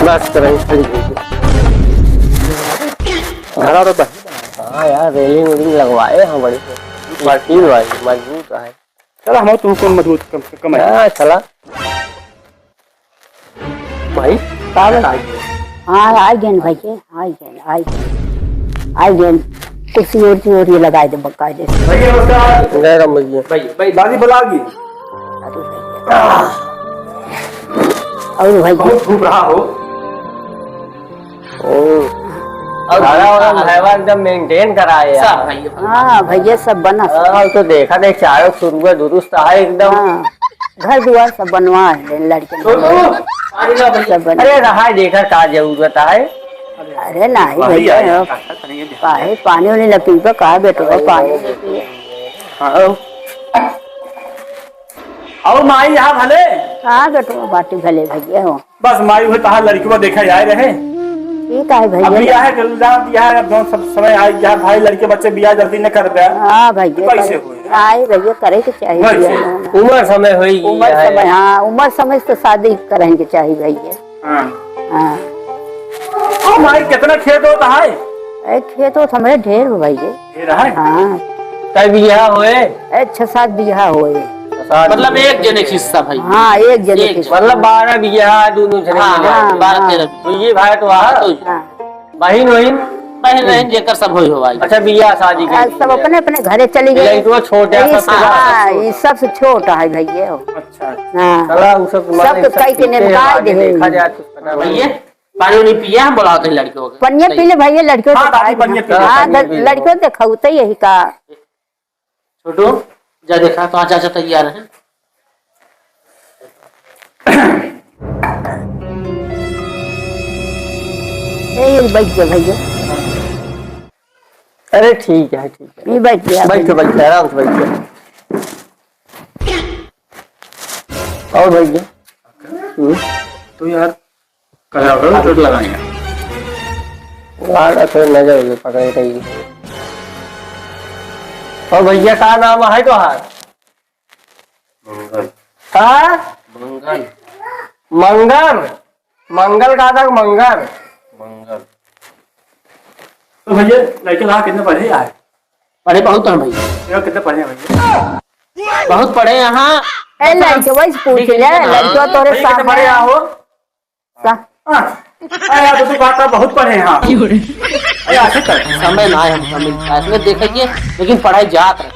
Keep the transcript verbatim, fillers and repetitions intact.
बस करें, खड़ी हो गई। घरा तो बस। हाँ यार, रेलिंग वेलिंग लगवाए हैं बड़ी। मजबूत भाई, मजबूत है। चला, हम तू कौन मजबूत कम, कम है? हाँ, चला। भाई, का बा? हाँ, आ गए भाई के, आ गए, आ गए, आ गए। कुर्सी उर्सी और ये लगा दे, बकायदे से। भैया, नमस्कार। जय राम भैया। भाई, भाई, दादी बुला गई। अरे भैया। और भाई। बहुत धूप रहा हो। ओ। और खाना वाना भैया एकदम maintain कराए यार। सब भैया। हाँ, भैया सब बना। हाँ, तो देखा नहीं, चारों सुरुआ दुरुस्त है एकदम। हाँ, घर दुआर सब बनवा है लड़के ने। तो, तो, सब बना। अरे रहा, देखा का जरूरत है। अरे नहीं भैया, काहे पानी वानी न पीबे, का बेटवा पानी न पीबे। हाँ। और माई यहाँ भले? हाँ बेटवा, बाटी भले भैया हो। बस माई, उहे तहार लड़कवा देखे आए रहे। ठीक है भैया। अब बियाह के इल्जाम दिया है, अब जौन सब समय आई, यहाँ भाई लड़के बच्चे बियाह जल्दी न कर दे। हाँ भैया, तो कैसे करे-, होए? आई भैया, करे के चाहिए वैसे। बियाह। उम्र समय होई उम्र है। समय, हाँ, उम्र समय से शादी करेंगे चाहिए भैया। हाँ। हाँ। ओ माई, कितना खेत होता है? ए, खेत होत हमरे ढेर हो भैया। ढेर है? हाँ। कै बीघा होए? ए, छह सात बीघा होए। सात मतलब बीघा। एक जने के हिस्सा भाई। हाँ, एक जने एक के जने। मतलब बारह बीघा दोनों जने हाँ, मिला के। हाँ, बारह हाँ। तेरह। तो ये भाई तो वहाँ। हाँ, तो हाँ। बहिन वहिन? बहिन वहिन जेकर सब होई हो भाई। अच्छा, बियाह शादी के आ, सब अपने अपने घरे चली गई। लड़कवा छोट है, यही सबसे हाँ, बड़ा। ये सबसे छोट है भैया। अच्छा। हाँ। चला, उ सब तुम्हारे सबके सब कई के ठीक है, निमकाई आगे दे। देखा जाए, कुछ पता नहीं। भैया, पानी उनी पिया, हम बुलावत है लड़कियों के। पनिया पी ले भैया, लड़कियों हाँ, के दादी, खाए पनिया पी ले, हाँ, पनिया पी ले। लड़कियों के खाउते यही का। छोटू, जा देखा, तो आज चाचा तैयार है। ए, ये बैठ जा भैया। अरे ठीक है, ठीक है। ये बैठ जा बैठो, भैया। बैठो, आराम से बैठो। और भैया? हम्म? तो यार, कहे रहो, चोट लगाएंगे। लाड़ा तो नजर उजर पकड़े रही। और भैया, का नाम है तोहार? मंगल। का? मंगल। मंगल? मंगल का था, मंगल? मंगल। तो भैया, लड़के कहाँ कितने पढ़े आए? पढ़े बहुत हैं भैया। भैया, कितने पढ़े हैं भैया? बहुत पढ़े यहाँ। ए, लड़के वही से पूछ ले, लड़के तोरे भैया, कितने सामने पढ़े हैं। यहाँ हो? सा- हाँ। अरे यार, तो तू बात बहुत पढ़े हैं आप। अरे, ऐसे कर। समय ना है हमका मिलता है, इसमें देखेंगे, लेकिन पढ़ाई जात रहे।